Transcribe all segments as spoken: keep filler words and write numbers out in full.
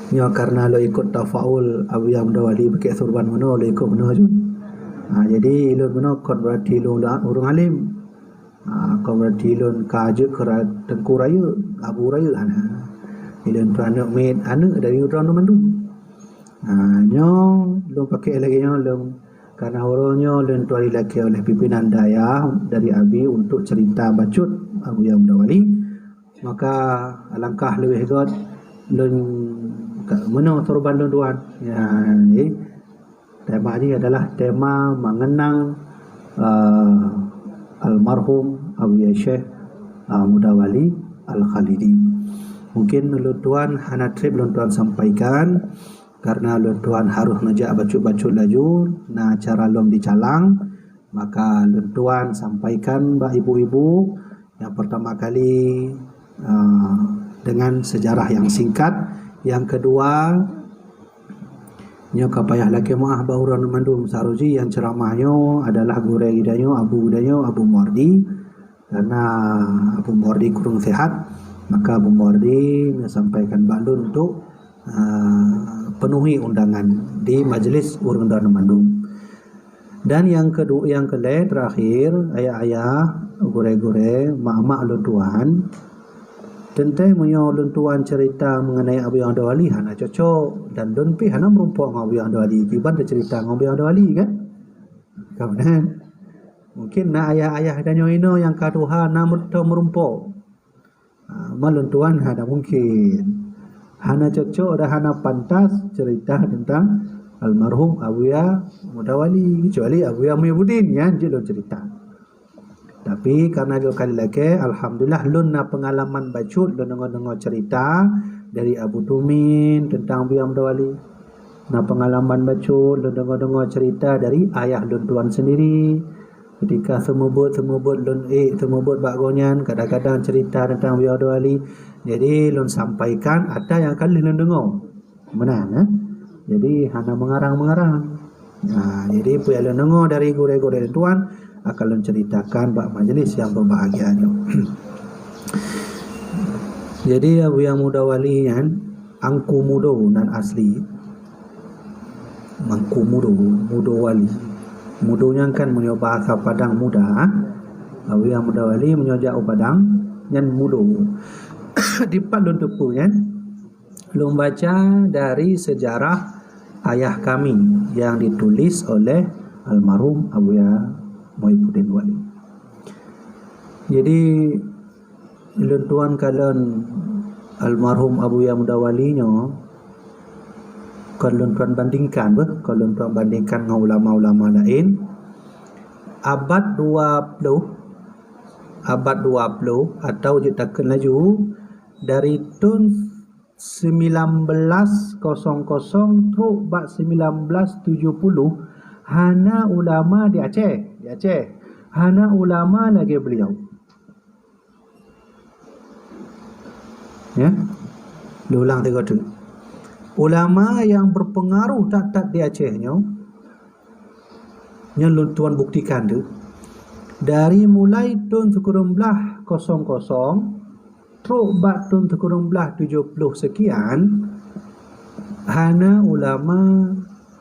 Nyoe karena lôn ikot tafaul Abuya Muda Wali pakai sorban meunoe, lôn ikot meunoe ju. Ha, jadi lôn meunoe kon berarti lôn ureuëng alim. Ha, kon berarti lôn ka jeuet keu ra-, teungku rayeuk, abu rayeuk hana. Ilôn tu aneuk miet, aneuk dari droeneuh mandum. Ha, nyoe lôn pakai lagée nyoe lôn karena uroe nyoe lôn tuan dilakée oleh pimpinan dayah dari Abi untuk cerita bacut Abuya Muda Wali. Maka alangkah leubeh gét lôn ka-, meunoe sorban lôn tuan. Ya, jadi tema jih adalah tema mengenang, eh, almarhum Abuya Syekh, eh, Muda Wali Al-Khalidi. Mungkin lôn tuan hana treb lôn tuan sampaikan karena lôn tuan harus neujak bacut-bacut laju, na acara lom dicalang. Maka lôn tuan sampaikan bak ibu-ibu yang pertama kali, ah, dengan sejarah yang singkat. Yang kedua, nyoe ka payah lakée meuáh bak uroe mandum saroji yang ceramah nyoe adalah gurée geutanyoe, abu geutanyoe, Abu Muwardi. Karena Abu Muwardi kurang sehat, maka Abu Muwardi neusampaikan bak lôn untuk, ah, penuhi undangan di majlis ureuëng droeneuh mandum. Dan yang kedua, yang kelhée terakhir, ayah-ayah, gurée-gurée, mak-mak lôn tuan, teuntée meunyoe lôn tuan cerita mengenai Abuya Muda Wali hana cocok dan lôn pih hana meurumpok ngon Abuya Muda Wali. Kiban teucerita ngon Abuya Muda Wali kan? Ka meunan. Mungkin na ayah-ayah tanyoe inoe nyang ka tuha na meurumpok. Ha, ma lôn tuan hana mungkin. Hana cocok dan hana pantas cerita tentang almarhum Abuya Muda Wali, kecuali Abuya Muhyibuddin nyan jeuet lôn cerita. Tapi karena dua kali lagée, alhamdulillah lôn na pengalaman bacut lôn deungoe-deungoe cerita dari Abu Tumin tentang Abuya Muda Wali. Na pengalaman bacut lôn deungoe-deungoe cerita dari ayah lôn tuan sendiri. Ketika seumeubeuet-seumeubeuet lôn ék seumeubeuet bak gobnyan, kadang-kadang cerita tentang Abuya Muda Wali. Jadi lôn sampaikan ata nyang ka lheueh lôn deungoe. Meunan, eh? Jadi hana meungarang-meungarang. Nah, jadi peue nyang lôn deungoe dari gurée-gurée lôn tuan akan lôn ceritakan bak majlis yang berbahagia nyoe. Jadi Abuya Muda Wali nyan Angku Mudo nan asli. Mangku Mudo, Mudo Wali. Mudo nyan kan meunyoe bahasa Padang muda. Abuya Muda Wali meunyoe jak u Padang nyan Mudo. Dipat lôn teupeu nyan? Lôn baca dari sejarah ayah kami yang ditulis oleh almarhum Abuya Muhyibuddin Wali. Jadi lôn tuan kalon almarhum Abuya Muda Wali nyoe kon lôn tuan bandingkan beh, kon lôn tuan bandingkan ngon ulama-ulama laén. Abad dua puluh, abad dua puluh atau jeuet takheun laju dari thon sembilan belas kosong kosong trok bak sembilan belas tujoh puluh hana ulama di Aceh, di Aceh hana ulama lagée beliau. Ya. Lôn ulang tiga teuk. Ulama yang berpengaruh that-that di Aceh nyoe, nyoe lôn tuan buktikan tu. Dari mulai thon sikureueng blaih kosong kosong trok bak thon sikureueng blaih tujoh puluh sekian, hana ulama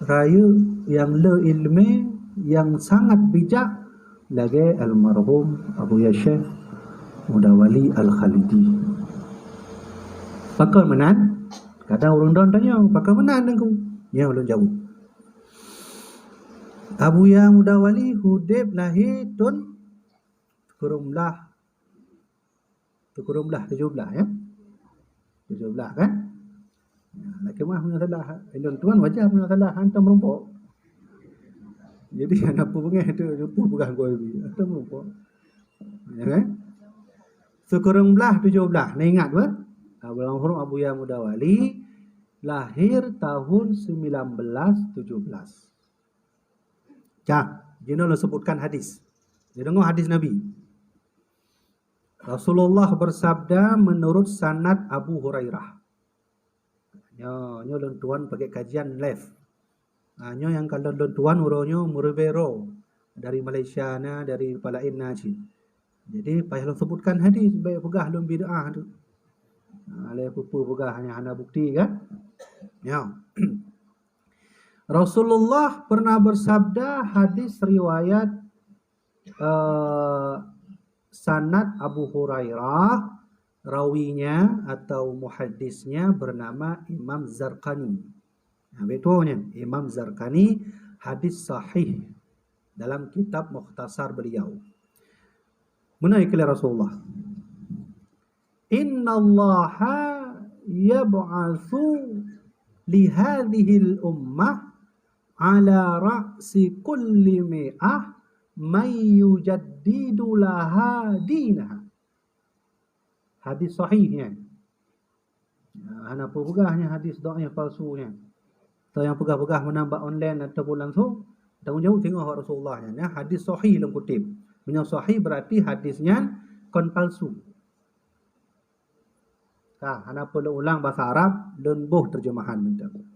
rayeuk nyang le iéleumé nyang sangat bijak lagée almarhum Abuya Syekh Muda Wali Al-Khalidi. Pakon meunan? Kadang ureuëng droen tanyong, "Pakon meunan, Teungku?" Nyoe ulôn jaweueb. Abuya Muda Wali udeb lahé thon sikureueng blaih, sikureueng blaih tujoh blaih, ya. Tujoh blaih kan? Ya, lakée meuáh meunyoe salah, lôn tuan wajar meunyoe salah, hantom meurumpok. Jadi hana peue beungéh tu, lupa peugah goi bi, hantom meurumpok. Ya kan? Sikureueng blaih tujoh blaih, na ingat beh? Almarhum Abuya Muda Wali lahir tahun sembilan belas tujuh belas. Cah, jinoe lôn sebutkan hadis. Deungoe hadis Nabi. Rasulullah bersabda menurut sanad Abu Hurairah. Nyoe, nyoe lôn tuan pakai kajian live. Ha, nyoe nyang ka lôn, lôn tuan uroe nyoe meuribée droe. Dari Malaysia na, dari teumpat laén na cit. Jadi payah lôn sebutkan hadis, bék peugah lôn bid'ah tu. Ha, lé peue-peue peugah hana, hana bukti kan? Ya. Rasulullah pernah bersabda, hadis riwayat, eh, sanad Abu Hurairah, rawinya atau muhaddisnya bernama Imam Zarqani. Nah, betul nyan, Imam Zarqani, hadis sahih dalam kitab Mukhtasar beliau. Meunan kheun Rasulullah, "Innallaha yab'atsu li hadzihil ummah ala ra'si kulli mi'ah man yujaddidu laha dinaha." Hadis sahih nyan. Hana peugah nyan hadis dhaif palsu nyan. Atau nyang peugah-peugah meunan bak online ataupun langsung, tanggung jaweueb teungoh bak Rasulullah nyan, ya, hadis sahih lôn kutip. Meunyoe sahih, berarti hadis nyan kon palsu. Ka, hana peue lôn ulang basa Arab, lôn boh terjemahan mantong.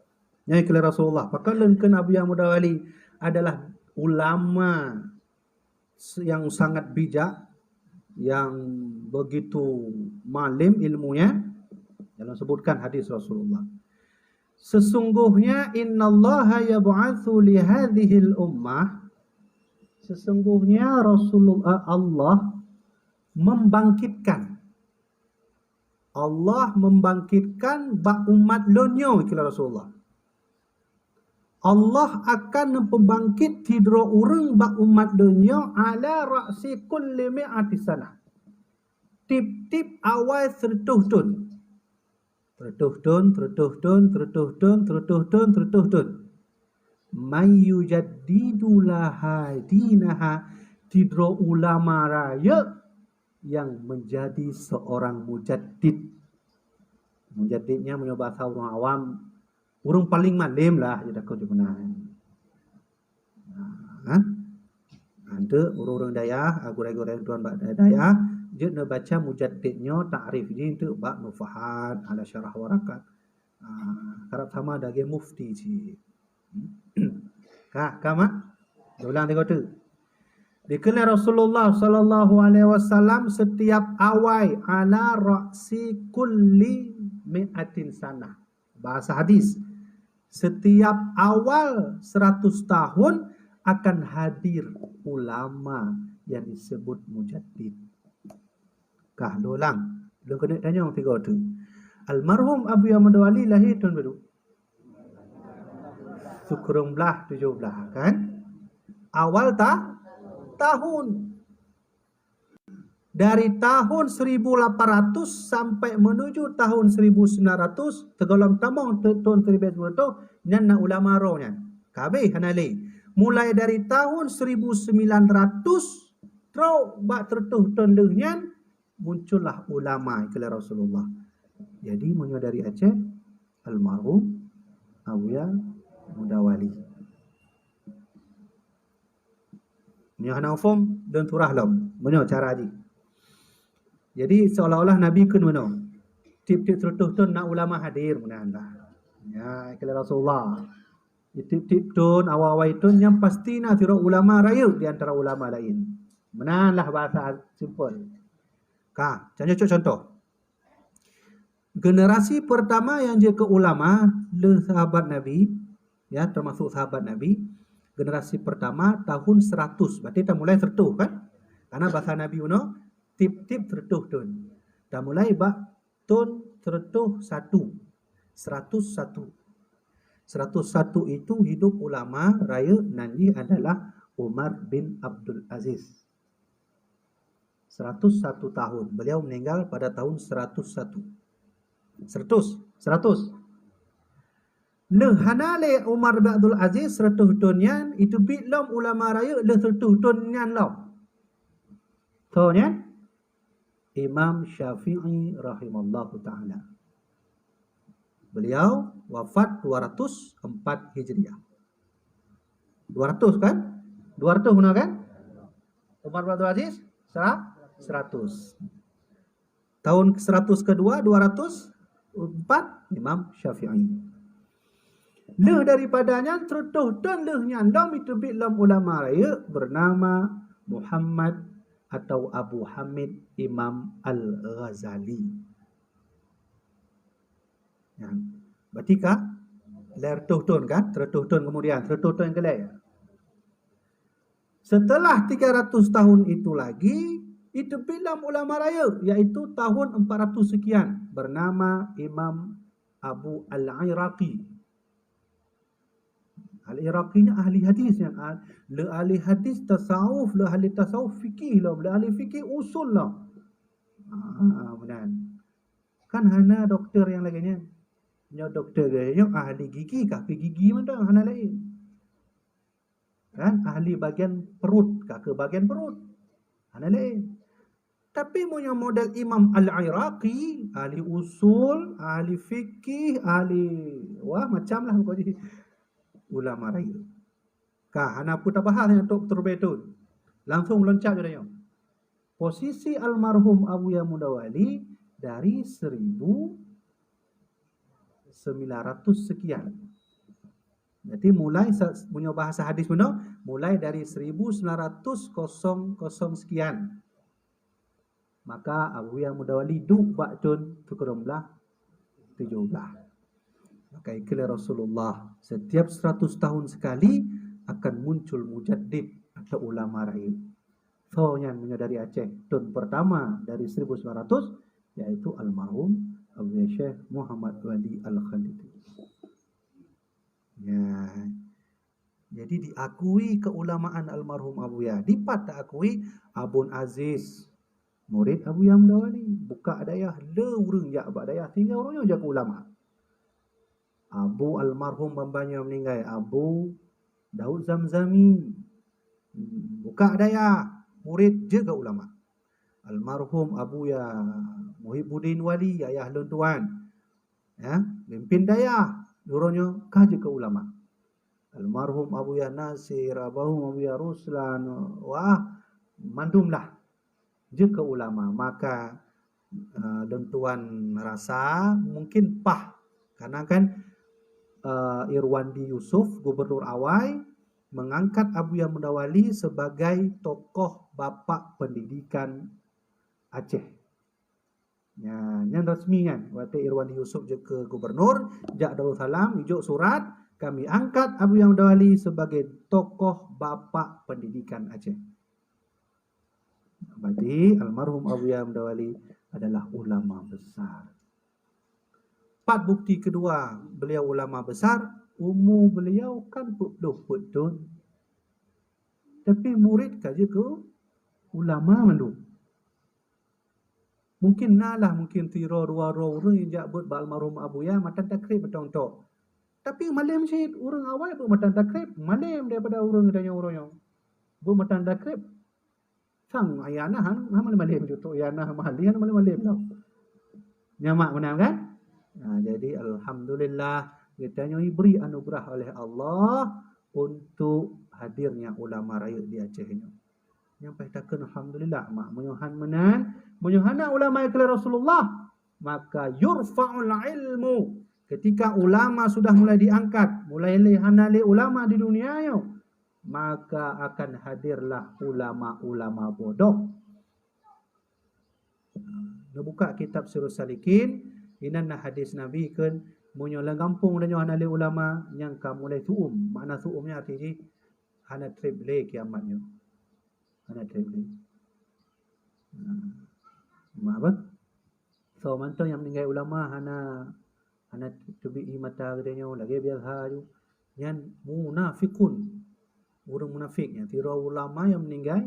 Nyan kheun Rasulullah, pakon lôn kheun Abuya Mudawali adalah ulama yang sangat bijak, yang begitu malim ilmunya, dalam sebutkan hadis Rasulullah. Sesungguhnya, "Innallaha yab'atsu li hadzihil ummah," sesungguhnya Rasulullah, Allah membangkitkan, Allah membangkitkan bak umat lôn nyoe, kheun Rasulullah. Allah akan neupeubangkét sidroe ureuëng bak umat lôn nyoe ala ra'si kulli mi'ati sanah. Tiep-tiep awai seureutôh thon. Seureutôh thon, seureutôh thon, seureutôh thon, seureutôh thon, seureutôh thon. Man yujaddidu laha dinaha, sidroe ulama rayeuk yang menjadi seorang mujaddid. Mujaddid nyan meunyoe bahasa ureuëng awam, ureuëng paling malem lah, jeuet takot jeuet meunan. Ha? Anteuk ureuëng-ureuëng dayah, gurée-gurée tuan bak dayah, jeuet neubaca mujaddid nyoe, takrif jih teuk bak Nufahat, ala Syarah Warakat. Ah, karab sama lagée mufti cit. Ka, ka mak? Ulang tiga tu. Dikheun Rasulullah sallallahu alaihi wasallam, setiap awai ala ra'si kulli mi'atin sanah. Bahasa hadis, setiap awal seratus tahun akan hadir ulama yang disebut mujaddid. Kah lôn ulang, lôn keuneuk tanyong tiga tu. Almarhum Abuya Mudawali lahé thon padum? Sikureueng blaih tujoh blaih, kan? Awal ta-, tahun. Dari tahun seribu lapan ratus sampai menuju tahun seribu sembilan ratus, sigohlom tamong te-, thon seribu sembilan ratus, nyan na ulama roh nyan. Ka habéh hana lé. Mulai dari tahun seribu sembilan ratus trok bak seratus thon lheueh nyan, muncullah ulama, kheun Rasulullah. Jadi, meunyoe dari Aceh, almarhum Abuya Mudawali. Meunyoe hana muphom, lôn surah lom. Meunyoe cara jih. Jadi, seolah-olah Nabi kheun meunoe, tiep-tiep seratus thon na ulama hadir, meunan lah. Ya, kheun Rasulullah. Di tiep-tiep thon, awai-awai thon, nyan pasti na sidroe ulama rayeuk di antara ulama laén. Meunan lah bahasa simpel. Ka, contoh, contoh. Generasi pertama yang jeuet keu ulama lé sahabat Nabi, ya, termasuk sahabat Nabi, generasi pertama tahun seratus, berarti tamulai seratus kan? Karena bahasa Nabi unoe tiep-tiep seratus thon. Tamulai bak thon seratus satu. Seratus satu. Seratus satu itu hidup ulama rayeuk nan jih adalah Umar bin Abdul Aziz. Seratus satu tahun. Beliau meninggal pada tahun seratus satu. Seratus, seratus. Lheueh hana lé Umar bin Abdul Aziz seratus thon nyan, iteubiet lom ulama rayeuk lheueh seratus thon nyan lom. Soe nyan? Imam Syafi'i rahimallahu taala. Beliau wafat dua ratus empat Hijriah. Dua ratus kan? Dua ratus benar kan? Umar bin Abdul Aziz, sera-, seratus. Tahun seratus kedua, dua ratus empat, Imam Syafi'i. Lheueh daripada nyan, seratus thon lheueh nyan lom iteubiet lom ulama rayeuk bernama Muhammad atau Abu Hamid Imam Al-Ghazali. Nyan. Berarti ka, Lhèe reutôh thôn kan, seratus thôn kemudian, seratus thôn nyang keulhèe. Setelah tiga ratus tahun itu lagi, itu bilang ulama rayeuk, yaitu tahun empat ratus sekian, bernama Imam Abu Al-Iraqi. Al-Iraqi nyan ahli hadis nyan, ah, le ahli hadis tasawuf, le ahli tasawuf fikih lom, le ahli fikih usul lom. Ah, meunan. Kan hana doktor nyang lagèe nyan. Nyoe doktor gaya nyoe ahli gigi, ka keu gigi mantong, hana laén. Kan ahli bagian perut, ka keu bagian perut. Hana laén. Tapi meunyoe model Imam Al-Iraqi, ahli usul, ahli fikih, ahli, wah, macam lah pokok jih. Ulama rayeuk. Ka hana peue tabahas nyang tok teurubé thôn. Langsung loncat ju tanyoe. Posisi almarhum Abuya Mudawali dari seribu sembilan ratus sekian. Jadi mulai sa-, meunyoe bahasa hadis bunoe, mulai dari seribu sembilan ratus kosong kosong sekian. Maka Abuya Mudawali duek bak thôn sikureueng blaih tujoh blaih. Maka ikheun lé Rasulullah, setiap seratus tahun sekali akan muncul mujaddid atau ulama rayeuk. Soe nyan meunyoe dari Aceh, thôn pertama dari seribu sembilan ratus, yaitu almarhum Abuya Syekh Muhammad Wali Al-Khalidi. Ya. Jadi diakui keulamaan almarhum Abuya. Dipat taakui? Abon Aziz, murid Abuya Mudawali. Buka dayah, le ureueng jak bak dayah, sehingga ureueng nyoe jak keu ulama. Abu almarhum bamba nyoe meuninggai, Abu Daud Zamzami. Buka dayah, murid jeuet keu ulama. Almarhum Abuya Muhibuddin Wali, ayah lôn tuan. Ya, mimpin dayah, uroe nyoe ka jeuet keu ulama. Almarhum Abuya Nasir, almarhum Abuya Ruslan, wah, mandum lah jeuet keu ulama. Maka, eh, lôn tuan rasa mungkin paih. Karena kan, eh, Irwandi Yusuf, gubernur awai, mengangkat Abuya Mudawali sebagai tokoh bapak pendidikan Aceh. Nya, nyan rasmi nyan. Watèe Irwandi Yusuf jeuet keu gubernur, jak Darussalam, ijok surat, "Kami angkat Abuya Mudawali sebagai tokoh bapak pendidikan Aceh." Berarti almarhum Abuya Mudawali adalah ulama besar. Pat bukti kedua beliau ulama besar, umu beliau kan peuet ploh peuet thôn. Tapi murid ka jeuet keu ulama mandum. Mungkin na lah, mungkin sidroe dua droe ureueng nyang jak beuet bak almarhum Abuya matan takrib mantong tok. Tapi malem cit, ureueng awai beuet matan takrib malem daripada ureueng geutanyoe uroe nyoe. Beuet matan takrib sang ayah na han, han malem-malem ju trok, ayah na mali han malem-malem tau. Nyamak meunan kan? Nah, jadi alhamdulillah geutanyoe diberi anugerah oleh Allah untuk hadirnya ulama rayeuk di Aceh nyoe. Nyang paih takheun alhamdulillah, mak. Meunyoe han meunan, meunyoe hana ulama ikheun lé Rasulullah, maka yurfa'ul ilmu. Ketika ulama sudah mulai diangkat, mulai lé hana lé ulama di dunia nyoe, maka akan hadirlah ulama-ulama bodoh. Neubuka kitab Sirus Salikin, inan na hadis Nabi kheun, meunyoe lam gampông tanyoe hana lé ulama, nyan ka mulai su'um. Makna su'um nyan arti jih hana treb lé kiamat nyoe. Hana treb lé. Nah, ma apa? So, mantong nyang meuninggai ulama hana, hana teubiet ié mata geutanyoe, lagèe biasa ju. Nyan munafikun. Ureueng munafik nyan. Sidroe ulama nyang meuninggai,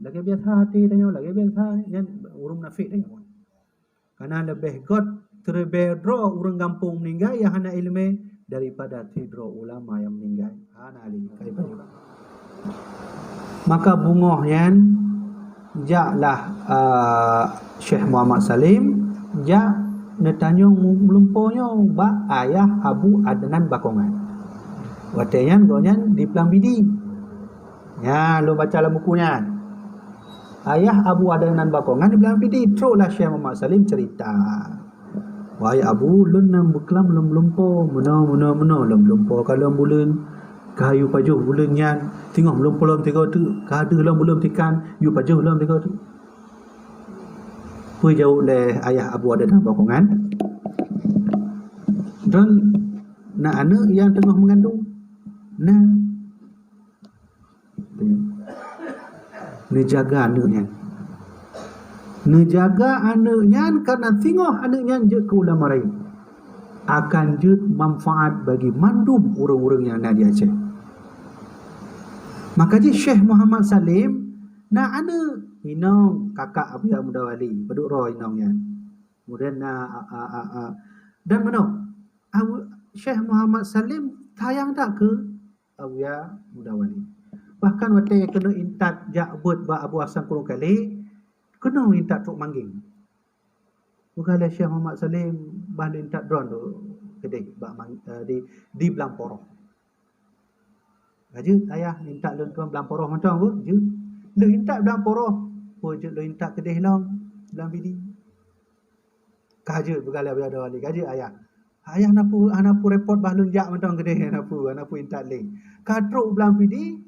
lagèe biasa até tanyoe, lagèe biasa nyan ureueng munafik tanyoe. Karena leubeh göt siribèe droe ureueng gampông meuninggai nyang hana iéleumé daripada sidroe ulama nyang meuninggai. Hana lé kai. Maka beungoh nyan, jaklah, a, Syekh Muhammad Salim, jak neutanyong meulumpo nyoe bak ayah Abu Adnan Bakongan. Watèe nyan gobnyan di Plang Bidi. Nyan, lôn baca lam buku nyan. Ayah Abu Adnan Bakongan di Plang Bidi, troklah Syekh Muhammad Salim cerita. "Wahai Abu, lôn na beuklam lom meulumpo, meunoe, meunoe, meunoe lom meulumpo ka lom buleuen, ka yue pajoh buleuen nyan, singoh meulumpo lom tiga teuk, ka deuh lom buleuen tikan, yue pajoh lom tiga teuk." Peue jaweueb lé ayah Abu Adnan Bakongan? Droen Na aneuk nyang teungoh meugandong? Na. Neujaga aneuk nyan. Neujaga aneuk nyan, karena singoh aneuk nyan jeuet keu ulama rayeuk, akan jeuet manfaat bagi mandum ureuëng-ureuëng nyang na di Aceh. Maka jih Syekh Muhammad Salim na aneuk, inong kakak Abuya Muda Wali, padub droe inong nyan. Kemudian na, a, a, a, a, dan meunoe, Abu, Syekh Muhammad Salim sayang that keu Abuya Muda Wali. Bahkan watée keuneuk intat jak beuet bak Abu Hasan Krueng Kalé, keunoe intat trok Manggeng. Bukan lé Syekh Muhammad Salim, bah lé intat droe tu keudeh bak Mang-, eh, di, di Blang Poroh. Ka jeuet ayah intat lôn tuan Blang Poroh mantong, Bu? Jeuet. Lôn intat Blang Poroh, peue jeuet lôn intat keudeh lom, Blang Pidie. Ka jeuet, peugah lé Abuya Muda Wali, ka jeuet ayah. Ayah hana peue, hana peue repot bah lôn jak mantong keudeh, hana peue, hana peue intat lé. Ka trok Blang Pidie,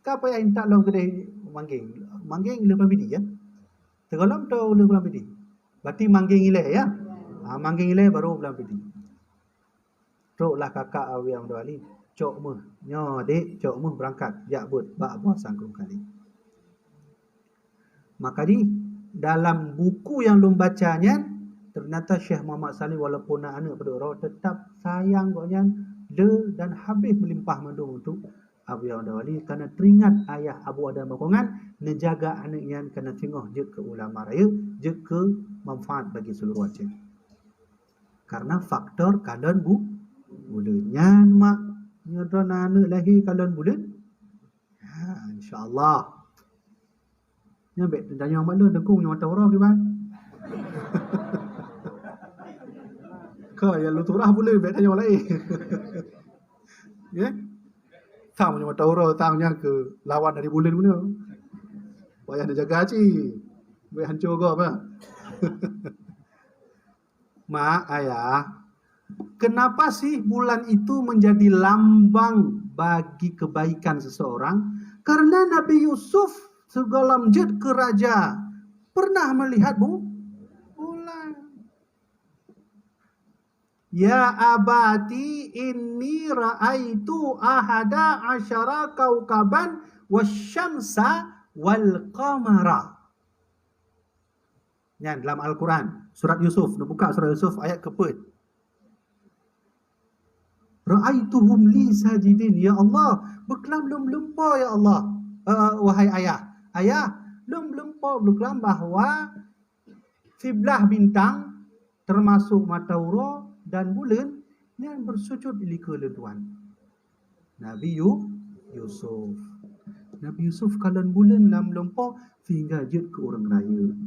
ka payah intat lom keudeh Manggeng. Manggeng lheueh Blang Pidie, ya? Sigohlom atau lheueh Blang Pidie? Berarti Manggeng ilée, ya? Ha, Manggeng ilée baru Blang Pidie. Troklah kakak Abuya Muda Wali, "Cok meuh. Nyoe, Dek, cok meuh beurangkat jak beuet bak Abu Hasan Krueng Kalé." Maka jih, dalam buku nyang lôn baca nyan, ternyata Syekh Muhammad Salim walaupun na aneuk padub droe, teutap sayang gobnyan le dan habéh meulimpah mandum untuk Abuya Muda Wali, karena teuingat ayah Abu Adam Bangkongan neujaga aneuk nyan karena singoh jeuet keu ulama rayeuk, jeuet keu manfaat bagi seuluruh Aceh. Karena faktor kalon bu-, buleuen. Nyan mak, nyoe droe na aneuk lahé kalon buleuen? Ha, insya Allah. Nyan bék tanyong bak lôn, Teungku, nyoe mata uroe kiban. Ka, ya lôn turah buleuen, bék tanyong laén. Ya? Sang nyoe mata uroe, sang nyan keu lawan dari buleuen bunoe. Payah neujaga cit. Bék hanco gob, ha. Mak, ayah, kenapa sih bulan itu menjadi lambang bagi kebaikan seseorang? Karena Nabi Yusuf sigohlom jeuet keu raja pernah melihat bu-, bulan. "Ya abati, inni ra'aitu ahada asyara kaukaban wasyamsa wal qamara." Nyan dalam Al-Quran, surat Yusuf, neubuka surat Yusuf ayat keupeuet. "Ra'aituhum li sajidin." Ya Allah, beuklam lôn meulumpo, ya Allah. Eh, wahai ayah, ayah, lôn meulumpo beuklam bahwa siblah bintang, termasuk mata uroe dan buleuen, nyan beusujut di likeu lôn tuan. Nabi Yu-, Yusuf. Nabi Yusuf kalon buleuen lam lumpoe sehingga jeuet keu ureuëng rayeuk.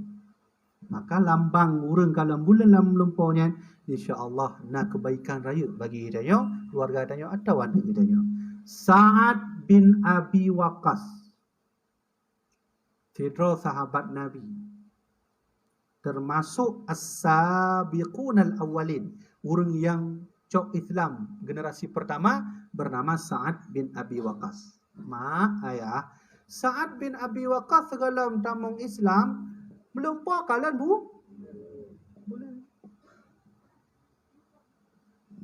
Maka lambang ureuëng kalon buleuen lam lumpoe nyan, insya Allah na kebaikan rayeuk bagi geutanyoe, keluarga geutanyoe atawa aneuk geutanyoe. Sa'ad bin Abi Waqqas. Sidroe sahabat Nabi, termasuk as-sabiqunal awwalin, ureuëng nyang cok Islam generasi pertama, bernama Sa'ad bin Abi Waqqas. Mak, ayah, Sa'ad bin Abi Waqqas sigohlom tamong Islam, meulumpoe kalon bu-, buleuen.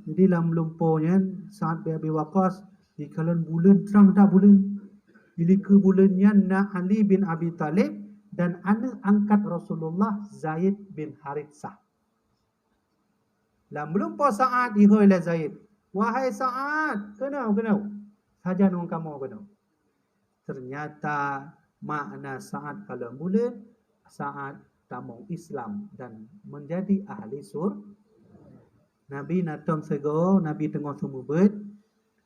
Jadi lam lumpoe nyan, Sa'ad bin Abi Waqqas, jikalon buleuen, trang that buleuen. Di likeu buleuen nyan na Ali bin Abi Thalib dan aneuk angkat Rasulullah, Zaid bin Haritsah. Lam lumpoe Sa'ad, jihôi lé Zaid, "Wahai Sa'ad, keunoe, keunoe. Sajan ngon kamoe keunoe." Ternyata makna Sa'ad kalon buleuen, Sa'ad tamong Islam dan menjadi ahli sur-, Nabi na tom sigoe, Nabi teungoh seumeubeuet,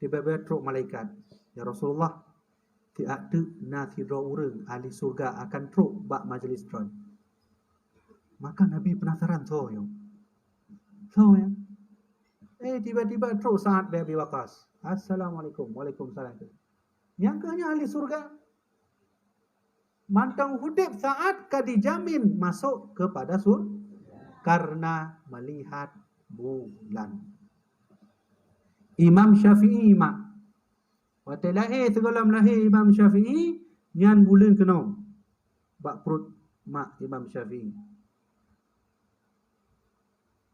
tiba-tiba trok malaikat, "Ya Rasulullah, siat teuk na sidroe ureuëng ahli syurga akan trok bak majlis droen." Maka Nabi penasaran, "Soe nyoe? Soe nyoe?" Eh, tiba-tiba trok Sa'ad bin Abi Waqqas. "Assalamualaikum." "Waalaikumsalam." Nyang keuh nyan ahli syurga. Mantong udeb Sa'ad ka dijamin masuk kepada sur-, karena melihat bulan. Imam Syafi'i, mak. Watée lahé, sigohlom lahé Imam Syafi'i, nyan buleuen keunoe bak pruet mak Imam Syafi'i.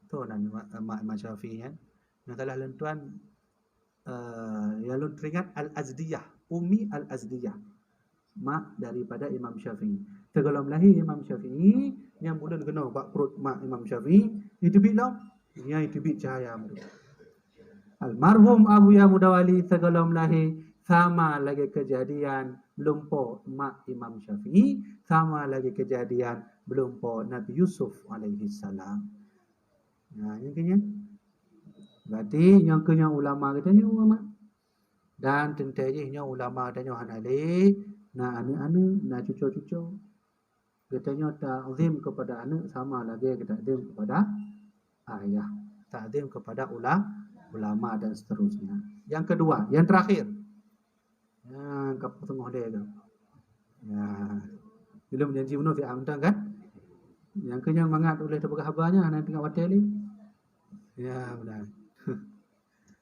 Toh nan mak, mak Imam Syafi'i nyan? Nyang salah lôn tuan, Eh, nyang lôn teuingat Al-Azdiyah, Ummi Al-Azdiyah. Mak daripada Imam Syafi'i. Teugohlom lahé Imam Syafi'i, nyang buleuen keunoe bak pruet mak Imam Syafi'i, jiteubiet lom, nyang jiteubiet cahya meureuh. Almarhum Abuya Mudawali teugohlom lahé sama lagée keujadian lumpo mak Imam Syafi'i, sama lagée keujadian lumpo Nabi Yusuf alaihissalam. Nah, nyang keu nyan. Berarti nyang keu nyan ulama geutanyoe, Mak. Dan teuntée jih nyoe ulama tanyoe hana lé, na aneuëk-aneuëk, na cuco-cuco. Geutanyoe takzim kepada aneuëk sama lagée geutakzim kepada ayah. Takzim kepada ula-, ulama dan seterusnya. Yang kedua, yang terakhir. Ya, ka teungoh lé tu. Ya. Belum janji bunoe siat mantong kan? Nyang keu nyan mangat uleh tapeugah haba nyan hana teuingat watée lé. Ya, benar.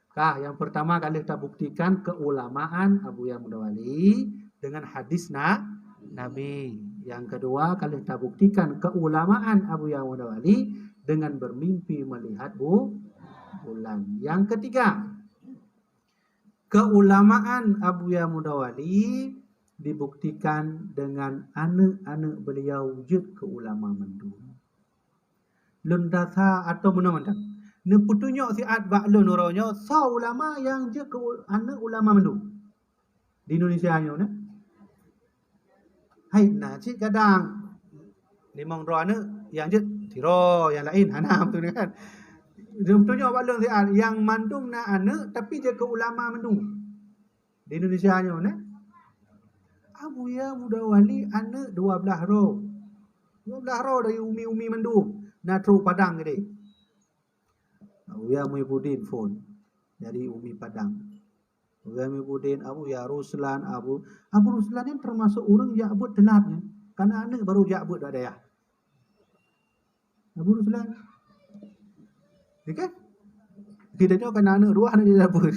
Ka, yang pertama ka lheueh tabuktikan keulamaan Abuya Mudawali dengan hadis na-, Nabi. Yang kedua ka lheueh tabuktikan keulamaan Abuya Mudawali dengan bermimpi melihat bu-, bulan. Yang ketiga, keulamaan Abuya Mudawali dibuktikan dengan aneuëk-aneuëk beliau jeuet keu ulama mandum. Lôn rasa atau meunan mantong. Neupeutunyok siat bak lôn uroe nyoe, soe ulama nyang jeuet keu aneuëk ulama mandum di Indonesia nyoe, na? Hai, na cit kadang limong droe aneuëk nyang jeuet sidroe, nyang laén hana, beutôi kan? Neupeutunyok bak lôn siat, nyang mandum na aneuëk, tapi jeuet keu ulama mandum. Di Indonesia nyoe, na? Abuya Mudawali aneuëk dua blaih droe. Dua blaih droe dari umi-umi mandum. Na trok Padang keudeh. Abuya Muhibbuddin phon dari umi Padang. Abuya Muhibbuddin, Abuya Ruslan, Abu, Abu Ruslan nyan teumasok ureuëng jak beuet teulat nyan. Karena aneuëk baru jak beuet bak dayah. Abu Ruslan. Ya kan? Kita nyoe kan aneuëk dua, aneuëk jak beuet.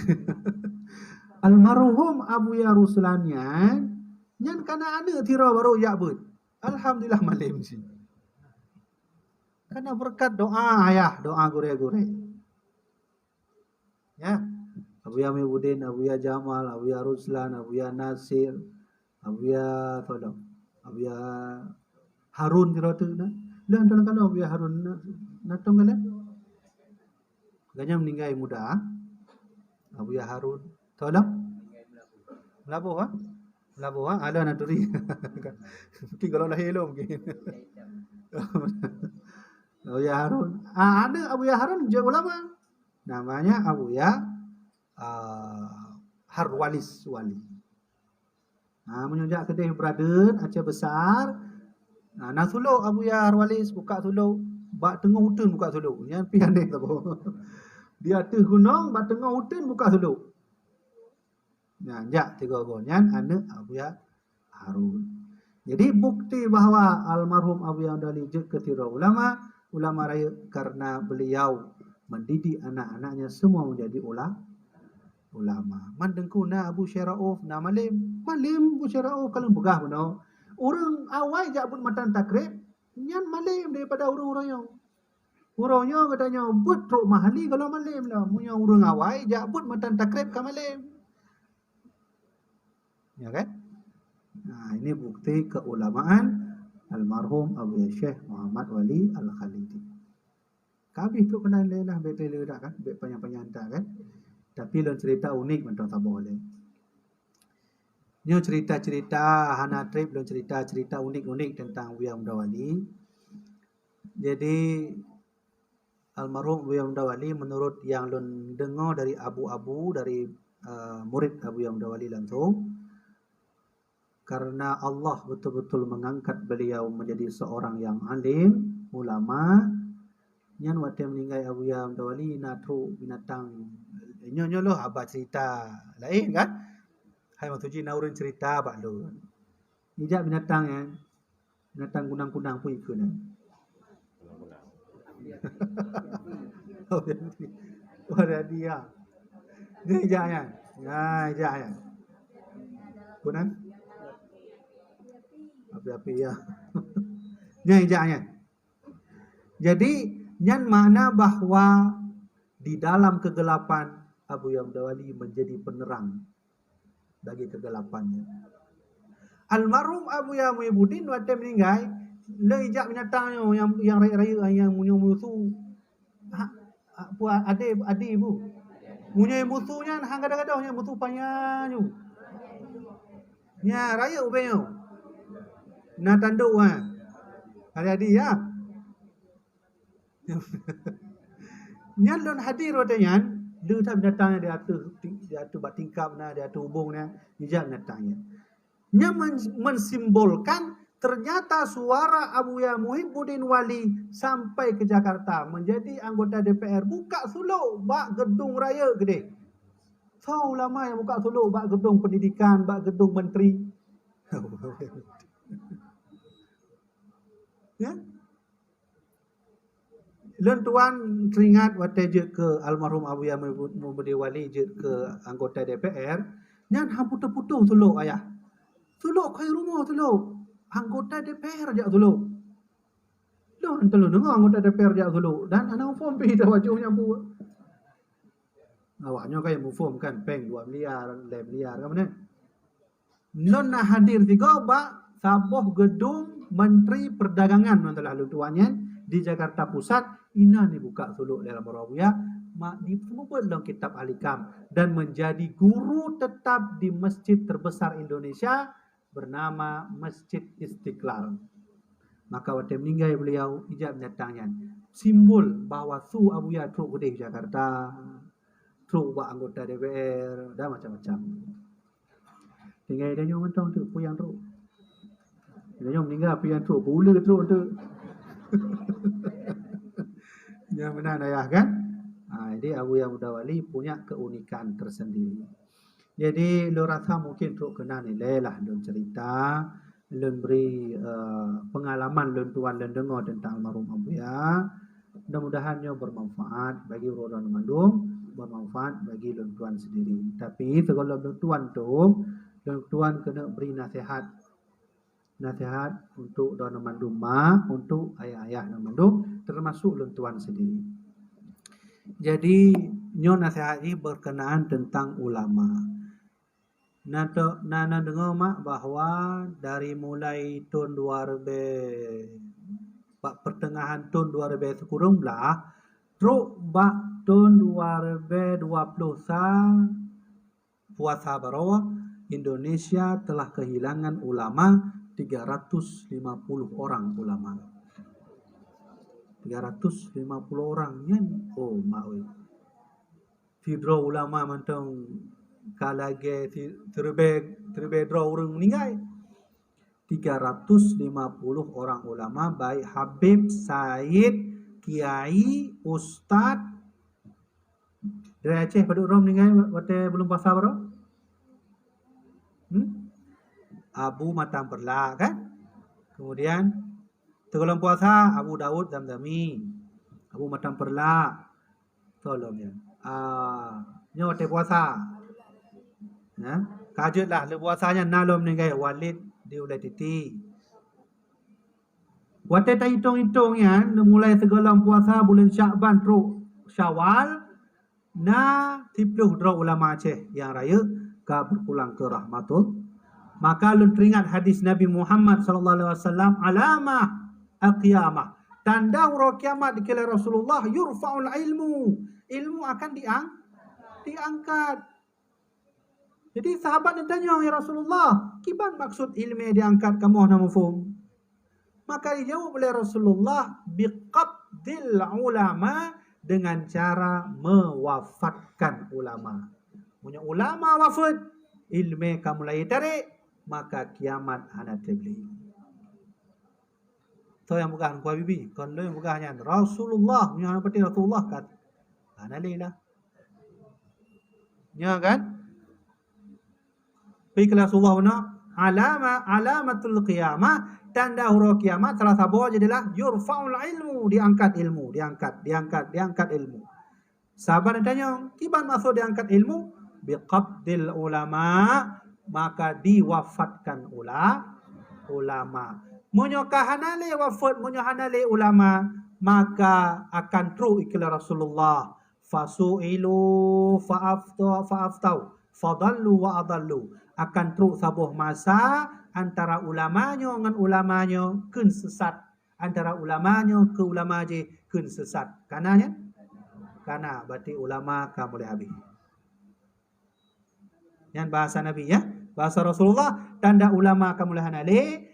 Almarhum Abuya Ruslan nyan, nyan kana aneuëk sidroe baru jak beuet. Alhamdulillah malem cit. Karena berkat doa ayah, doa gurée-gurée. Ya. Abuya Muhibbuddin, Abuya Jamal, Abuya Ruslan, Abuya Nasir, Abuya, tolong. Abuya Harun sidroe teuk na. Dah tolong kalau Abuya Harun na, na tong kan? Gobnyan meninggai muda. Abuya Harun. Tolong. Melabuh, ha? Melabuh, ha? Alah, na turi. Mungkin kalau lahé lom mungkin. Abuya Harun. Ah, ada Abuya Harun jeuet ulama. Namanya Abuya, ah, Harwalis Wali. Ha, meunyoe jak keudeh Bradeun, Aceh Besar, ha, na sulok Abuya Harwalis buka sulok, bak teungoh uteuen buka sulok. Nyan pih aneh saboh. Di ateueh gunong, bak teungoh uteuen buka sulok. Nyan jak tiga goe nyan aneuëk Abuya Harun. Jadi bukti bahwa almarhum Abuya Mudawali jeuet keu sidroe ulama, ulama rayeuk karena beliau mendidik anak-anaknya semua menjadi ula-, ulama. Man Teungku na Abu Syekh Rauf na malem, malem Abu Syekh Rauf ka lôn peugah bunoe. Ureuëng awai jak beuet matan takrib, nyan malem daripada ureuëng-ureuëng nyoe. Uroe nyoe geutanyoe beuet trok Mahali gohlom malem lom. Meunyoe ureuëng awai jak beuet matan takrib ka malem. Ya kan? Nah, ini bukti keulamaan almarhum Abuya Syekh Muhammad Wali Al-Khalidi. Ka habéh trok keunan lé lah, bék lé dak kan, bék panyang-panyang dak kan. Tapi lôn cerita unik mantong saboh lé. Nyoe cerita-cerita hana treb, lôn cerita-cerita unik-unik tentang Abuya Mudawali. Jadi almarhum Abuya Mudawali, menurut yang lôn deungoe dari abu-abu, dari, eh, murid Abuya Mudawali langsung, karena Allah betul-betul mengangkat beliau menjadi seorang yang alim, ulama, nyan watée meninggai Abuya Mudawali na trok binatang. Nyoe, nyoe lôn haba cerita laén kan? Hai maksud jih na ureuëng cerita bak lôn. Ijak binatang nyan, binatang kunang-kunang pun ikut nyan. Oh, jadi, oh, jadi ya. Dia ijak nyan. Ya, ijak nyan. Kunang? Api-api ya. Nyan ijak nyan. Jadi, nyan makna bahwa di dalam kegelapan Abuya Muda Wali menjadi penerang bagi kegelapan nyan. Almarhum Abuya Muhibbuddin watée meuninggai, lé ijak binatang nyoe nyang, nyang rayeuk-rayeuk nyang meunyoe musu. Ha, ha, peue adé, adé bu. Meunyoe musu nyan han gadôh-gadôh nyan musu panya nyoe. Nya rayeuk ubé nyoe. Na tanduk ha. Hari-hari ya. Nyan lôn hadir watée nyan, le that binatang nyan di ateueh, di ateueh bak tingkap na, di ateueh ubong na, ijak binatang nyan. Nyan men-, mensimbolkan ternyata suara Abuya Muhibbuddin Wali sampai ke Jakarta, menjadi anggota D P R, buka sulok bak gedung raya keudeh. Soe ulama nyang buka sulok bak gedung pendidikan, bak gedung menteri? Ya? Lôn tuan teuingat watée jeuet keu almarhum Abuya Muhibbuddin Wali jeuet keu anggota D P R, nyan han putôh-putôh sulok ayah. Sulok keu rumoh sulok. Anggota D P R jak sulok. Lôn enteuk lôn deungoe anggota D P R jak sulok dan hana muphom pih tawajoh nyan peue. Awak nyoe ka muphom kan, péng dua miliar, lhée miliar kan, beuna? Lôn na hadir sigoe bak saboh gedung Menteri Perdagangan, ngon salah lôn tuan nyan, di Jakarta Pusat, inan dibuka sulok lé almarhum Abuya, ma-, diseumeubeuet lom kitab Al-Hikam dan menjadi guru tetap di masjid terbesar Indonesia bernama Masjid Istiqlal. Maka watée meuninggai beliau, ijak binatang nyan, simbol bahwa su Abuya trok keudeh Jakarta, trok bak anggota D P R dan macam-macam. Tinggai tanyoe mantong tu, peue nyang trok. Tanyoe meuninggai, peue nyang trok, peue uleue trok tu. Nyang meunan ayah kan? Ha, jadi Abuya Muda Wali punya keunikan tersendiri. Jadi lôn rasa mungkin trok keunan ilée lah lôn cerita, lôn bri, eh, pengalaman lôn tuan lôn deungoe tentang almarhum Abuya. Mudah-mudahan nyoe bermanfaat bagi ureuëng mandum, bermanfaat bagi lôn tuan sendiri. Tapi sigohlom lôn tuan tu, lôn tuan keuneuk bri nasihat. Nasihat untuk droeneuh mandum ma, untuk ayah-ayah droeneuh mandum, termasuk lôn tuan sendiri. Jadi, nyoe nasihat jih berkenaan tentang ulama. Na to-, na, na deungoe mak bahwa dari mulai thon dua ribée, bak pertengahan thon dua ribée sikureueng blaih, trok bak thon dua ribée dua ploh sa, puasa baroe, Indonesia telah kehilangan ulama tiga ratus lima puluh orang ulama. Tiga ratus lima puluh orang nyan, oh mak oi. Sidroe ulama mantong ka lagée si-, siribée, siribée droe ureuëng meuninggai. Tiga ratus lima puluh orang ulama, baik habib, said, kiai, ustaz, Dari Aceh padub droe meuninggai watée buleuen puasa baroe? Hmm? Abu Matam Peureulak kan? Kemudian, sigohlom puasa Abu Daud Zamzami. Abu Matam Peureulak. Tolong ya. Ah, nyoe watée puasa. Ya, ka jeuet lah, lé puasa nyan na lom meuninggai Walid di Ulée Titi. Watée taitong-itong nyan, mulai sigohlom puasa buleuen Syakban trok Syawal, na siploh droe ulama Aceh nyang rayeuk ka berpulang ke rahmatul. Maka lôn teringat hadis Nabi Muhammad sallallahu alaihi wasallam, "Alamah al-qiyamah." Tanda uroe kiamat dikira Rasulullah, "Yurfa'ul ilmu." Ilmu akan diang-, diangkat. Jadi sahabat geutanyong, "Ya Rasulullah, kiban maksud ileumé diangkat, kamoe hana muphom?" Maka dijaweueb lé Rasulullah, "Biqabdil ulama," dengan cara mewafatkan ulama. Meunyoe ulama wafeuet, ileumé ka mulai tarek, maka kiamat hana teubri. Soe nyang peugah Teungku Habibie? Kon lôn nyang peugah nyan. Rasulullah, meunyoe hana patéh Rasulullah ka hana lé lah. Nya kan? Pi keu Rasulullah beuna, alama, alamatul qiyamah, tanda uroe kiamat salah saboh jih adalah yurfa'ul ilmu, diangkat ilmu, diangkat, diangkat, diangkat ilmu. Sahabat geutanyong, "Kiban maksud diangkat ilmu?" "Biqabdil ulama," maka diwafatkan ula-, ulama. Meunyoe ka hana lé wafeuet, meunyoe hana lé ulama, maka akan trok ikheun Rasulullah, Fasu'ilu fa'afta-, fa'aftau, fadallu wa adallu. Akan trok saboh masa antara ulama nyoe ngon ulama nyoe kheun sesat, antara ulama nyoe keu ulama jih kheun sesat. Kana nyan? Kana, berarti ulama ka mulai habéh. Nyan bahasa Nabi, ya. Bahasa Rasulullah, tanda ulama ka mulai hana lé,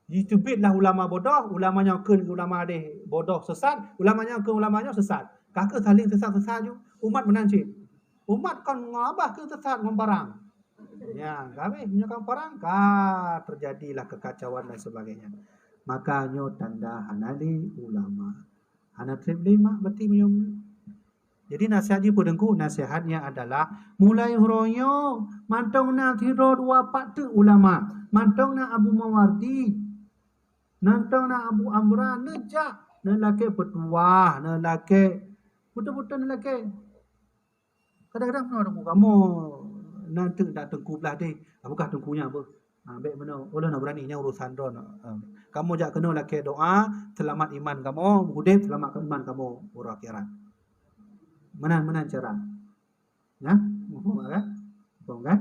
jiteubiet lah ulama bodoh, ulama nyoe kheun ulama deh bodoh sesat, ulama nyoe kheun ulama nyoe sesat. Ka kheueh saling sesat-sesat ju. Umat meunan cit. Umat kon ngon abah kheun sesat ngon parang. Ya, ka habéh meunyoe kon parang, ka terjadilah kekacauan dan sebagainya. Maka nyoe tanda hana lé ulama. Hana treb lé mak berarti meunyoe. Jadi nasihat jih peue Teungku? Nasihatnya adalah mulai uroe nyoe mantong na sidroe dua pat teuk ulama, mantong na Abu Mawardi, mantong na Abu Amran, neujak, neulakée peutuah, neulakée beutôi-beutôi neulakée. Kadang-kadang meunoe Teungku, kamoe na teuk dak Teungku blah deh, ah, bukan Teungku nyan beuh. Ha, bék meunoe, ulôn hana beurani, nyan urusan droe. Ha. Kamoe jak keunoe lakée doa, seulamat iman kamoe, udeb seulamat iman kamoe uroe akhirat. Meunan, meunan cara. Ya, muphom kan? Muphom kan?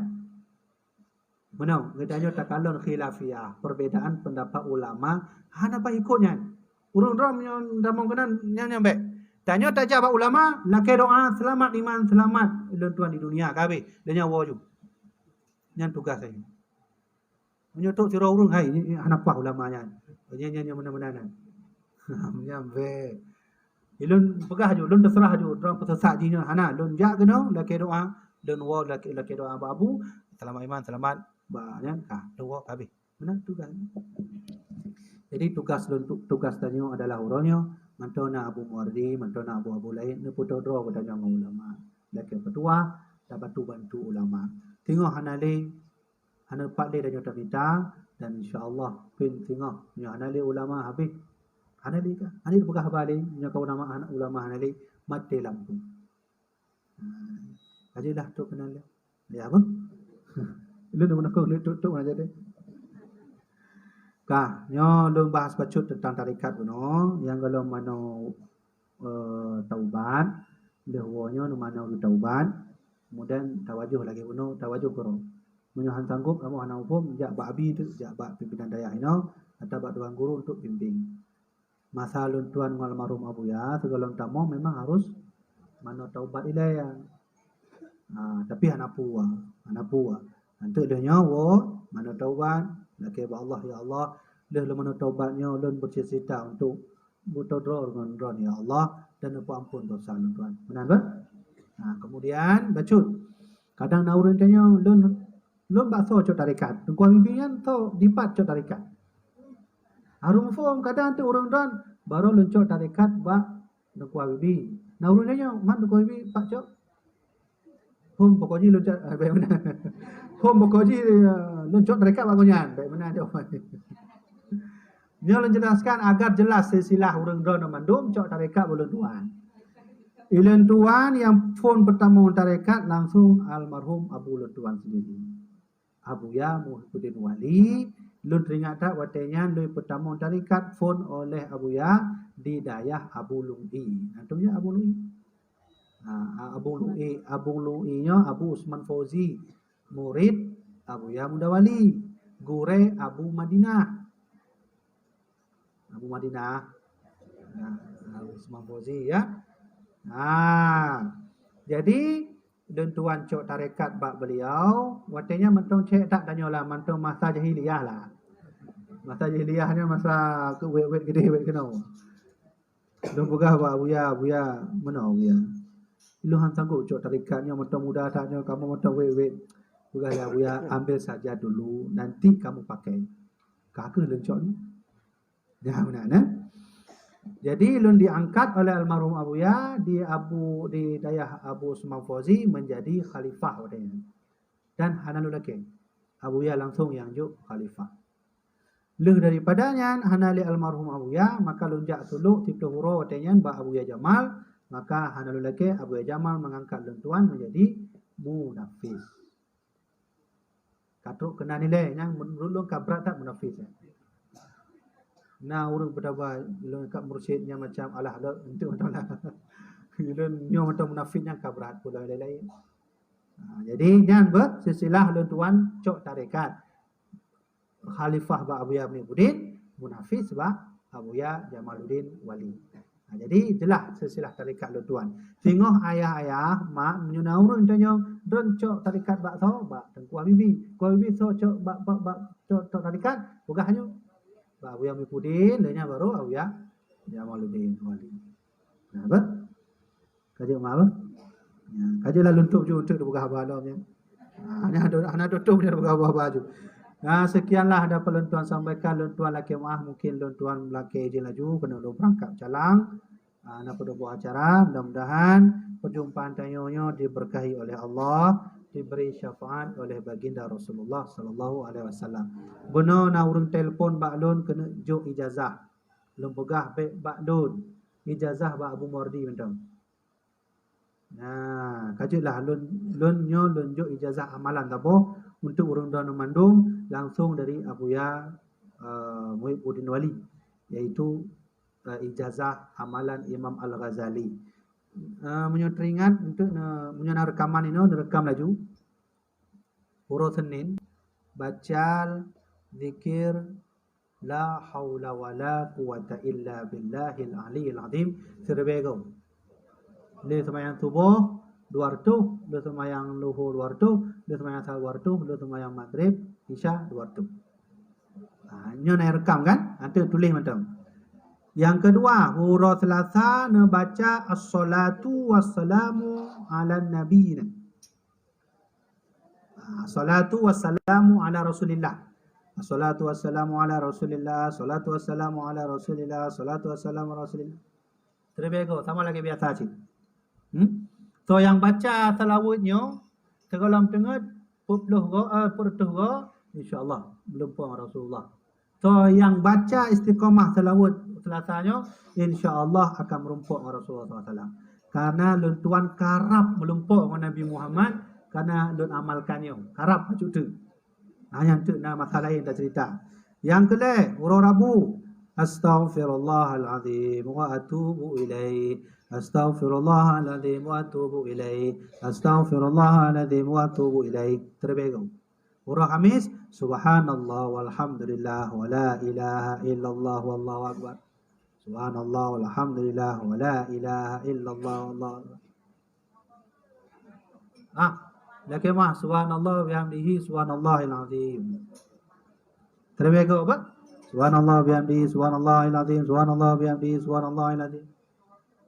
Meunoe, geutanyoe takalon khilafiyah, perbedaan pendapat ulama, hana payah ikot nyan. Ureuëng droe meunyoe tamong keunan, nyan nyang bék. Tanyoe tajak bak ulama, lakée doa, seulamat iman, seulamat lôn tuan di dunia, ka habéh. Dan nyan woe ju. Nyan tugas tanyoe. Meunyoe trok sidroe ureuëng, hai, nyan, nyan hana paih ulama nyan. Nyan, nyan, nyan meunan-meunan nyan. Nyan bék. Lôn peugah ju, lôn teuseurah ju, droe peusesat jih nyoe hana. Lôn jak keunoe, lakée doa, lôn woe lakée, lakée doa bak Abu, seulamat iman, seulamat bak nyan, ka, lôn woe, ka habéh. Meunan tugas. Jadi tugas lôn tu, tugas tanyoe adalah uroe nyoe, mantong na Abu Muwardi, mantong na abu-abu laén, neupeutoh droe geutanyoe ngon ulama. Lakée peutuah, tabantu-bantu ulama. Singoh hana lé, hana pat lé tanyoe tamita, dan insya Allah pih singoh nyoe hana lé ulama habéh. Hana lé ka? Hana lé peugah haba lé, nyoe ka ulama, ulama hana lé, maté lampu. Ha, ajalah tu kenal lé. Ya apa? Lôn nak kong lé tuk-tuk aja deh. Ka, nyoe lôn bahas bacut tentang tarekat bunoe, nyang golom manoe eh, taubat, lheueh woe nyoe manoe geutaubat, kemudian tawajoh lagée bunoe, tawajoh keudroe. Meunyoe han sanggob, kamoe hana muphom, jak bak abi teuk, jak bak pimpinan dayah inoe, atau bak tuan guru untuk bimbing. Masa lôn tuan ngon almarhum Abuya, sigohlom tamong memang harus manoe taubat ilée. Ha, tapi hana peue, hana peue. Anteuk lheueh nyoe woe, manoe taubat, lakée bak Allah, "Ya Allah, lheueh lôn manoe taubat nyoe, lôn bercita-cita untuk beutôi droe ngon droen, ya Allah, dan neupeuampon dosa lôn tuan." Meunan, bah? Ha, kemudian, bacut. Kadang na ureuëng tanyong, "Lôn, lôn bak soe cok tarekat?" Teungku Habibie nyan soe dipat cok tarekat? Harus muphom, kadang teuk ureuëng droen, "Baru lôn cok tarekat bak Teungku Habibie." Na ureuëng tanyong, "Man Teungku Habibie pat cok?" Hom pokok jih lôn cok, ah, baik meunan. Hom pokok jih, ah, lôn cok tarekat bak gobnyan. Baik meunan jawapan. Nyoe lôn jelaskan agar jelas silsilah ureuëng droeneuh mandum cok tarekat bak lôn tuan. Ulôn tuan nyang phon peutamong tarekat langsung almarhum abu lôn tuan sendiri. Abuya Muhyiddin Wali, lôn teuingat that watée nyan lôn peutamong tarekat phon oleh Abuya di dayah Abu Lu'i. Antum ya Abu Lu'i? Ha, Abu Lu'i, Abu Lu'i nyoe Abu Usman Fauzi, murid Abuya Muda Wali, gurée Abu Madinah. Abu Madinah. Ha, Abu Usman Fauzi ya. Ha. Jadi lôn tuan cok tarekat bak beliau, watée nyan mantong cék that tanyoe lah, mantong masa jahiliyah lah. Masa jahiliyah nyan masa keu wet-wet gede wet keunoe. Lôn peugah bak Abuya, "Abuya, meunoe Abuya. Lôn han sanggob cok tarekat nyoe mantong muda that nyoe, kamoe mantong wet-wet." Peugah lé Abuya, "Ambil saja dulu, nanti kamu pakai." Ka kheueh lôn cok ni. Ya, meunan, eh? Jadi lôn diangkat oleh almarhum Abuya di Abu, di dayah Abu Usman Fauzi menjadi khalifah watée nyan. Dan hana lôn lakée. Abuya langsung nyang jok khalifah. Lheueh daripada nyan hana lé almarhum Abuya, maka lôn jak sulok siplôh uroe watée nyan bak Abuya Jamal, maka hana lôn lakée Abuya Jamal mengangkat lôn tuan menjadi munafis. Ka trok keunan ilée nyang menurut lôn ka brat that munafis, eh. Na ureuëng peudaba lôn ka mursyid nyang macam alah lôn enteuk mantong lah. Lôn nyoe mantong munafik nyang ka brat pula laén-laén. Ha, jadi nyan beuh silsilah lôn tuan cok tarekat. Khalifah bak Abuya Muhyiddin, munafis bak Abuya Jamaluddin Wali. Ha, jadi itulah silsilah tarekat lôn tuan. Singoh ayah-ayah, mak, meunyoe na ureueng tanyong, "Droen cok tarekat bak soe?" "Bak Teungku Habibi." "Teungku Habibi soe cok bak, bak, bak cok, cok tarekat?" Peugah nyoe. "Bak Abuya Muhyiddin, lheueh nyan baru Abuya Jamaluddin Wali." Nah, beuh? Ka jeuet meu'ah, beuh? Ya, ka jeuet lah lôn tôb ju eunteuk tapeugah haba lom nyan. Ah, hana, hana tutup nyan tapeugah haba-haba ju. Nah, sekianlah dapat lôn tuan sampaikan, lôn tuan lakée meu'ah, mungkin lôn tuan lakée jih laju keuneuk lôn beurangkat jalan. Ah, na padub boh acara, mudah-mudahan perjumpaan tanyoe nyoe diberkahi oleh Allah, diberi syafaat oleh baginda Rasulullah sallallahu alaihi wasallam. Bunoe na ureueng telepon bak lôn keuneuk jok ijazah. Lôn peugah bèk bak lôn, ijazah bak Abu Mawardi mantong. Nah, ka jeuet lah lôn, lôn nyoe lôn jok ijazah amalan saboh untuk ureueng droeneuh mandum langsung dari Abuya, eh, Muhibbuddin Wali, yaitu, eh, ijazah amalan Imam Al-Ghazali. Eh, meunyoe teuingat untuk ne-, meunyoe na reukaman inoe, neureukam laju. Uroe Senin, baca zikir la haula wala quwwata illa billahil aliyil azim siribèe goe. Lheueh seumayang suboh dua reutôh, lheueh seumayang luhô dua reutôh, lheueh seumayang asar dua reutôh, lheueh seumayang magrib, isya dua reutôh. Ha, nyoe na reukam kan? Ateueh tuléh mantong. Nyang keudua, uroe Seulasa neubaca assalatu wassalamu ala nabi. Ah, salatu wassalamu ala Rasulillah. Salatu wassalamu ala Rasulillah, salatu wassalamu ala Rasulillah, salatu wassalamu ala Rasulillah. Siribèe goe, sama lagèe biasa cit. Hmm? So, nyang baca seulaweuet nyoe, sigohlom teungeut, peuet ploh goe, eh, peuet reutôh goe, insya Allah, meulumpoe ngon Rasulullah. So, nyang baca istiqamah seulaweuet Seulasa nyoe, insya Allah akan meureumpok ngon Rasulullah sallallahu alaihi wasallam. Karena lôn tuan karab meureumpok ngon Nabi Muhammad, karena lôn amalkan nyoe. Karab bacut teuk. Nah, nyan teuk na masa laén taceurita. Nyang keulhèe, uroe Rabu, astaghfirullahalazim wa atubu ilaih. Astaghfirullahalazim wa atubu ilaih. Astaghfirullahalazim wa atubu ilaih. Siribèe goe. Uroe Khamis, subhanallah walhamdulillah wa la ilaha illallah wallahu akbar. Subhanallah walhamdulillah wa la ilaha illallah wallahu akbar. Ah, lakèe meu'ah, subhanallah bihamdihi, subhanallahil azim. Siribèe goe, bah? Subhanallah bihamdihi, subhanallahil azim, subhanallah bihamdihi, subhanallahil azim.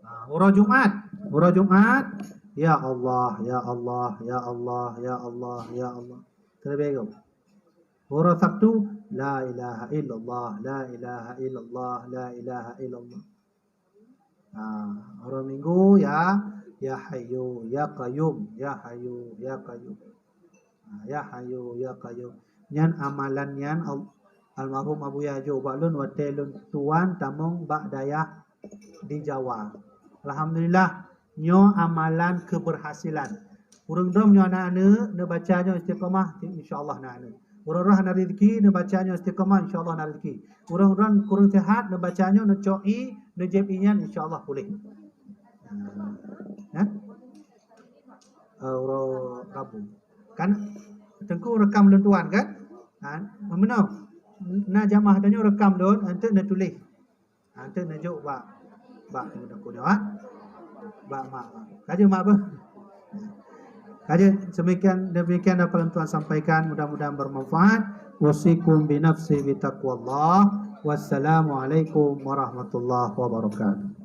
Ha, uroe Jumat, uroe Jumat, ya Allah, ya Allah, ya Allah, ya Allah, ya Allah. Siribèe goe. Uroe Sabtu, la ilaha illallah, la ilaha illallah, la ilaha illallah. Ha, uroe Minggu, ya, ya Hayyu, ya Qayyum, ya Hayyu, ya Qayyum. Ha, ya Hayyu, ya Qayyum. Nyan amalan nyan al-, almarhum Abuya jok bak lôn watèe lôn tuan tamong bak dayah di Jawa. Alhamdulillah, nyoe amalan keberhasilan. Ureueng droeneuh nyoe na aneuk, neubaca nyoe istiqamah, insya Allah na aneuk. Ureueng droeneuh hana rezeki, neubaca nyoe istiqamah, insya Allah na rezeki. Ureueng droeneuh kureueng sehat, neubaca nyoe, neucok ié, neujieb ié nyan, insya Allah puléh. Ha? Eh, uroe Rabu. Kan Teungku rekam lôn tuan kan? Ha, meunoe. Na jamaah tanyoe rekam lôn, eunteuk neutuléh. Ha, eunteuk neujok bak, bak Teungku nyoe, ha? Bak mak. Ka jeuet mak beuh. Ka jeuet, demikian, demikian apa yang tuan sampaikan, mudah-mudahan bermanfaat. Usikum binafsi bitaqwallah. Wassalamualaikum warahmatullahi wabarakatuh.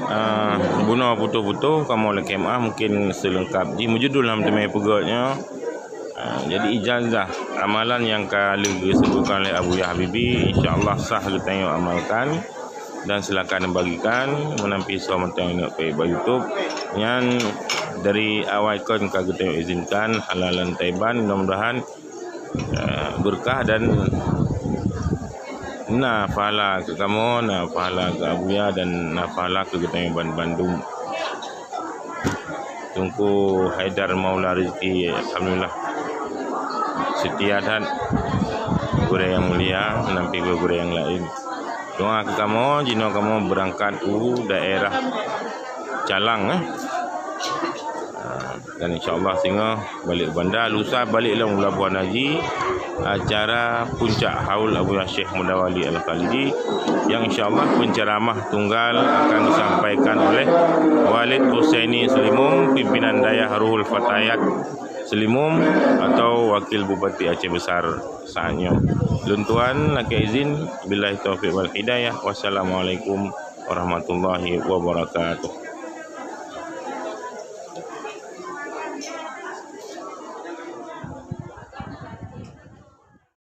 Ah, bunoe putôh-putôh, kamoe lakèe meu'ah, mungkin seulengkap jih meujudul lam teumé peugöt nyoe. Ah, jadi ijazah amalan nyang ka lheueh geusebutkan lé Abuya Habibi, insya Allah sah geutanyoe amalkan dan silakan bagikan, meunan pih soe mantong nyang neuk peuék bak YouTube. Nyan Dari awai kon ka geutanyoe izinkan halalan thaiban, mudah-mudahan, eh, berkah dan na pahala keu kamoe, na pahala keu Abuya dan na pahala keu geutanyoe ban-, bandum. Teungku Haidar Maula Rizki, alhamdulillah, seutia that gurée nyang mulia, meunan pih gurée-gurée nyang laén. Doa keu kamoe, jinoe kamoe beurangkat u daerah Calang, eh. Ah, dan insya Allah singoh balek u banda, lusa balek lom u Labuhan Haji, acara puncak haul Abuya Syekh Muda Wali Al-Khalidi, nyang insya Allah penceramah tunggal akan disampaikan oleh Walid Husaini Seulimum, pimpinan Dayah Ruhul Fatayat Seulimum atau Wakil Bupati Aceh Besar saat nyoe. Lôn tuan lakée izin, billahi taufiq wal hidayah. Wassalamualaikum warahmatullahi wabarakatuh.